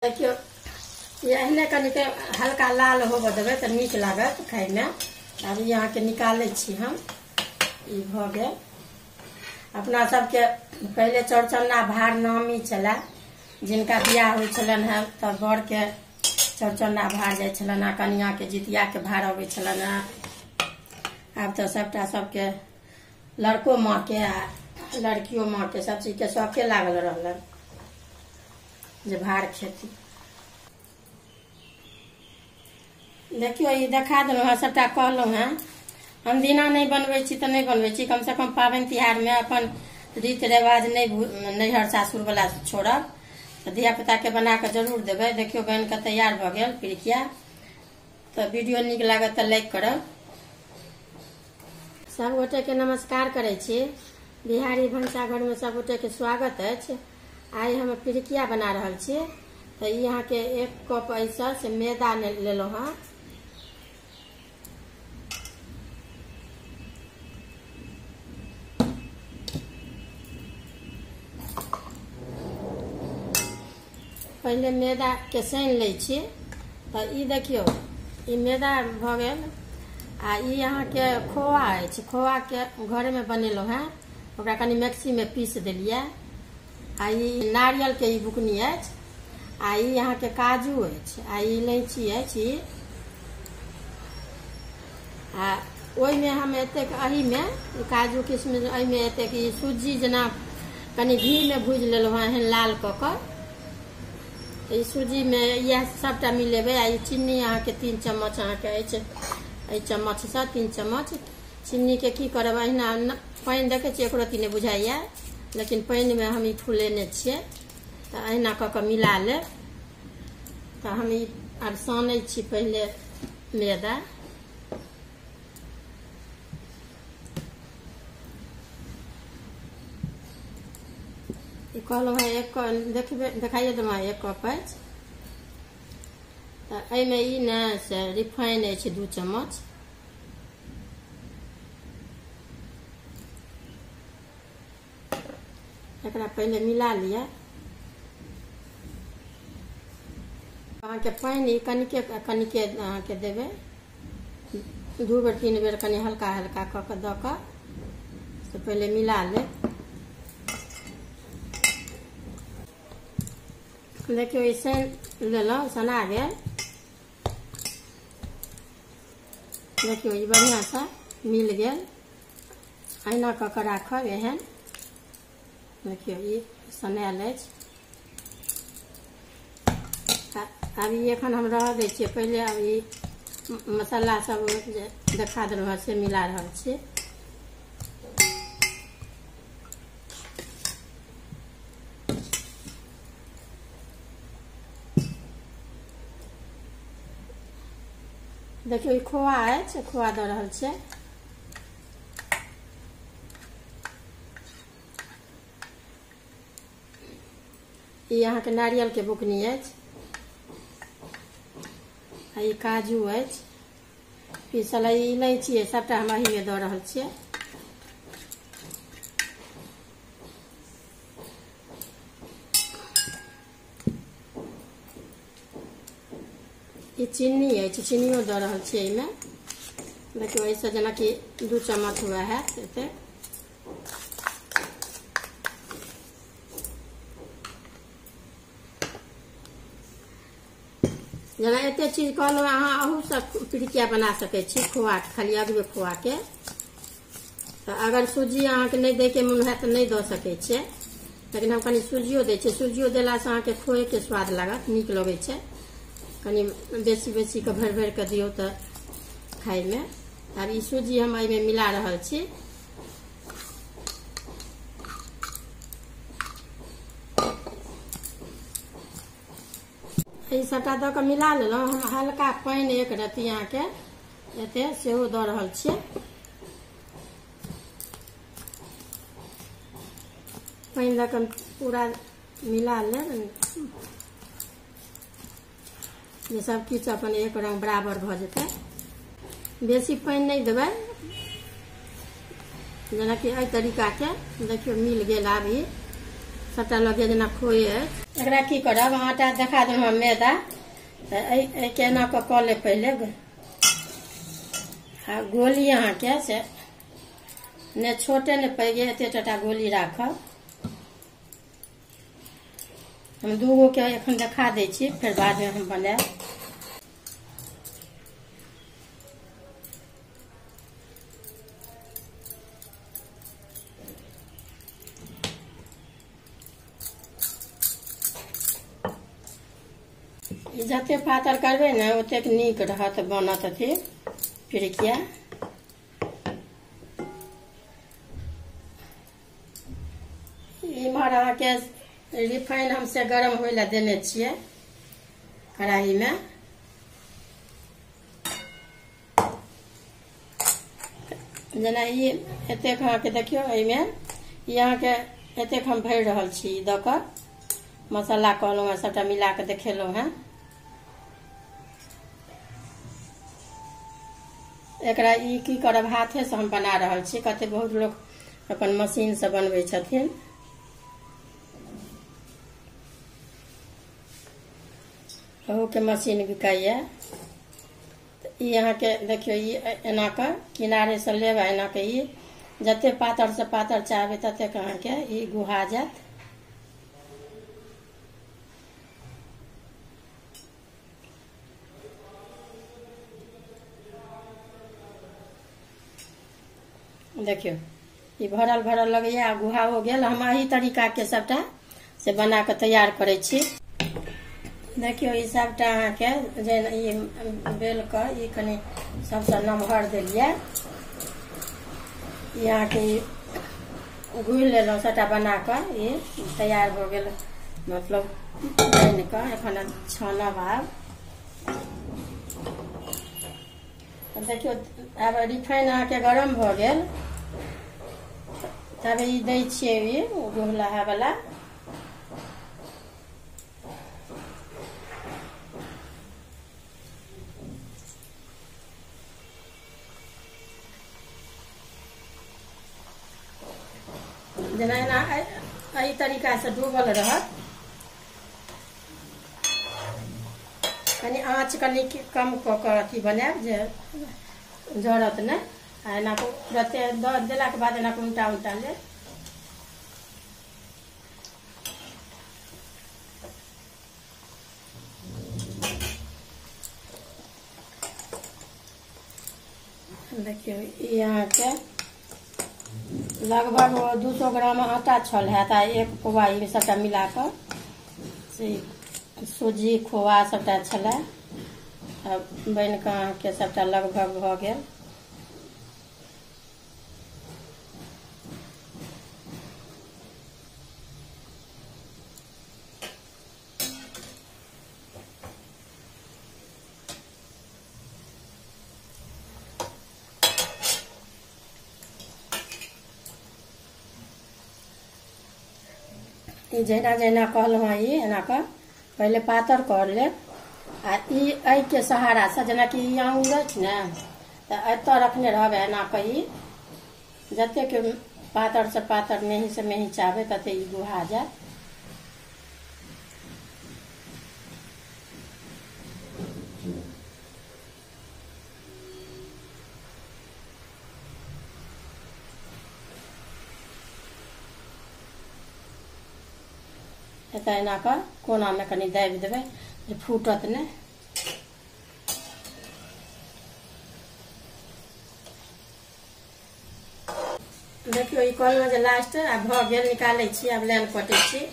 देखियो एहने कनिके हल्का लाल होबऽ देबै तऽ नीक लागत खाइमे। आब ई अहाँके निकालै छी हम। ई भऽ गेल। अपना सबके पहिले चौरचन्ना भार नामी छलै, जिनका बियाह होइ छलनि हेँ तऽ बरके चौरचन्ना भार जाइ छलनि हेँ, कनियाके जितियाके भार अबै छलनि हेँ। आब तऽ सबटा सबके लड़को माँके आ लड़कियो माँके सब चीजके शौके लागल रहलनि जे भार खेती। देखियो ई देखा देलहुँ हेँ, सबटा कहलहुँ हेँ। हम दिना नहि बनबै छी तऽ नहि बनबै छी, कमसँ कम पाबनि तिहारमे अपन रीत रिवाज नहि नैहर सासुरवला छोड़ब, तऽ धियापुताके बना कऽ जरूर देबै। देखियो बनि कऽ तैयार भऽ गेल पिरिकिया। तऽ वीडियो नीक लागत तऽ लाइक करब। सब गोटेके नमस्कार करै छी। बिहारी भनसाघरमे सब गोटेके स्वागत अछि। आइ हम पिरिकिया बना रहल छी। तऽ ई अहाँके 1 कप एहिसँ से मैदा लेलहुँ हँ। पहिले मैदाके सानि लै छी। तऽ ई देखियौ ई मैदा भऽ गेल। आ ई अहाँके खोआ अछि, खोआके घरेमे बनेलहुँ हेँ, ओकरा कनि मिक्सीमे पीस देलियै। आ ई नारियलके ई बुकनी अछि। आ ई अहाँके काजू अछि। आ ई इलायची अछि। आ ओहिमे हम एतेक एहिमे काजू किशमिश एहिमे एतेक ई सूजी जेना कनि घीमे भूजि लेलहुँ हेँ एहन लाल कऽ कऽ। ई सूजीमे इएह सबटा मिलेबै। आ ई चीनी अहाँके 3 चम्मच अहाँके अछि, एहि चम्मचसँ 3 चम्मच चीनीके की करब, अहिना पानि देखै छियै एको रत्ती नहि बुझाइए, लेकिन पानिमे हम ई फुलेने छियै तऽ अहिना कऽ कऽ मिला लेब। तऽ हम ई आब सानै छी पहिले मैदा। ई कहलहुँ हेँ 1 कप, देखबै देखाइए देलहुँ हेँ 1 कप अछि। तऽ एहिमे ई ने से रिफाइन अछि 2 चम्मच। एकरा पहिले मिला लिअ। अहाँके पानि ई कनिके कनिके अहाँके देबै, 2 बेर 3 बेर कनि हल्का हल्का कऽ कऽ दऽ कऽ से पहिले मिला लेब। देखियौ ई सानि लेलहुँ, सना गेल। देखियौ ई बढ़िआँसँ मिल गेल। अहिना कऽ कऽ राखब एहन। देखियौ ई सनायल अछि। आब ई एखन हम रहऽ दै छियै। पहिले आब ई मसाला सब जे देखा देलहुँ हेँ से मिला रहल छी। देखियौ ई खोआ अछि, खोआ दऽ रहल छियै। ई अहाँके नारियलके बुकनी अछि। आ ई काजू अछि पीसल। ई इलायची अछि, सबटा हम एहिमे दऽ रहल छियै। ई चीनी अछि, चीनियो दऽ रहल छियै एहिमे। देखियौ एहिसँ जेनाकि 2 चम्मच हुए हैत एतेक। जेना एते चीज कहलहुँ अहाँ अहूसँ पिरिकिया बना सकै छी, खोआ खाली अगबे खोआके। तऽ अगर सूजी अहाँके नहि दैके मोन हैत तऽ नहि दऽ सकै छियै, लेकिन हम कनि सूजियो दै छियै। सूजियो देलासँ अहाँके खोएके स्वाद लागत, नीक लगै छै। कनि बेसी बेसी के भरि भरि कऽ दियौ तऽ खाइमे। आब ई सूजी हम एहिमे मिला रहल छी। ई सबटा दऽ कऽ मिला लेलहुँ। हम हल्का पानि 1 रत्ती अहाँके एते सेहो दऽ रहल छियै। पानि दऽ कऽ पूरा मिला लेब जे सब किछु अपन एक रंग बराबर भऽ जेतै। बेसी पानि नहि देबै, जेनाकि एहि तरीकाके देखियौ मिल गेल। आब ई सबटा लगे जेना खोए अछि। एकरा की करब, आटा देखा देलहुँ मैदा, तऽ एहिके एना कऽ कऽ लेब पहिले। आ गोली अहाँके से ने छोटे ने पैघे, एते टाटा गोली राखब। हम दूगो के एखन देखा दै छी, फेर बादमे हम बनायब। ई जते पातर करबै ने ओतेक नीक रहत, बनत अथी पिरिकिया। इम्हर अहाँके रिफाइन हम से गरम होइ लए देने छियै कढ़ाई में। जेना ई एतेक अहाँके देखियौ, एहिमे ई अहाँके एतेक हम भरि रहल छी दऽ कऽ, मसाला कहलहुँ हेँ सबटा मिला कऽ देखेलहुँ हेँ। एकरा ई की करब, हाथेसँ हम बना रहल छी। कते बहुत लोक अपन मशीनसँ बनबै छथिन। ओहोके मशीन बिकाइए। ई अहाँके देखियौ, ई एना कऽ किनारेसँ लेब, एना कऽ ई जते पातरसँ पातर चाहबै ततेक अहाँके ई गुहा जायत। देखियौ ई भरल भरल लगैया, गुहा हो गेल। हम एही तरीकाके सबटा से बना कऽ तैयार करै छी। देखियौ ई सबटा अहाँके जे ई बेल कऽ ई कनि सबसँ नमहर देलियै, ई अहाँके गुहि लेलहुँ सबटा बना कऽ, ई तैयार भऽ गेल मतलब बनि कऽ। एखन छानब आब। देखियौ आब रिफाइन अहाँके गरम भऽ गेल, तब ई दै छियै ई गुहलाहा वाला। जेना एना एहि तरीकासँ डूबल रहत। कनि आँच कनि कम कऽ कऽ अथी बनायब जे जरत नहि। आ एना कऽ तुरते दऽ देलाके बाद एना कऽ उल्टा उल्टा लेब। देखियौ ई अहाँके लगभग 200 ग्राम आटा छल हैत, आ 1 पौआ ई सबटा मिला कऽ से सूजी खोआ सबटा छलै। बनि कऽ अहाँके सबटा लगभग भऽ गेल। ई जहिना जहिना कहलहुँ हँ, ई एना कऽ पहिले पातर कर लेब। आ ई एहिके सहारासँ जेनाकि ई आँगुर अछि ने, तऽ एतऽ रखने रहब एना कऽ, ई जतेक पातरसँ पातर मेहीसँ मेही चाहबै तते ई गुहा जायत। एतऽ एना कऽ कोनामे कनि दाबि देबै जे फूटत नहि। देखियौ ई कहलहुँ जे लास्ट आब भऽ गेल, निकालै छी, आब लाइन कटै छी।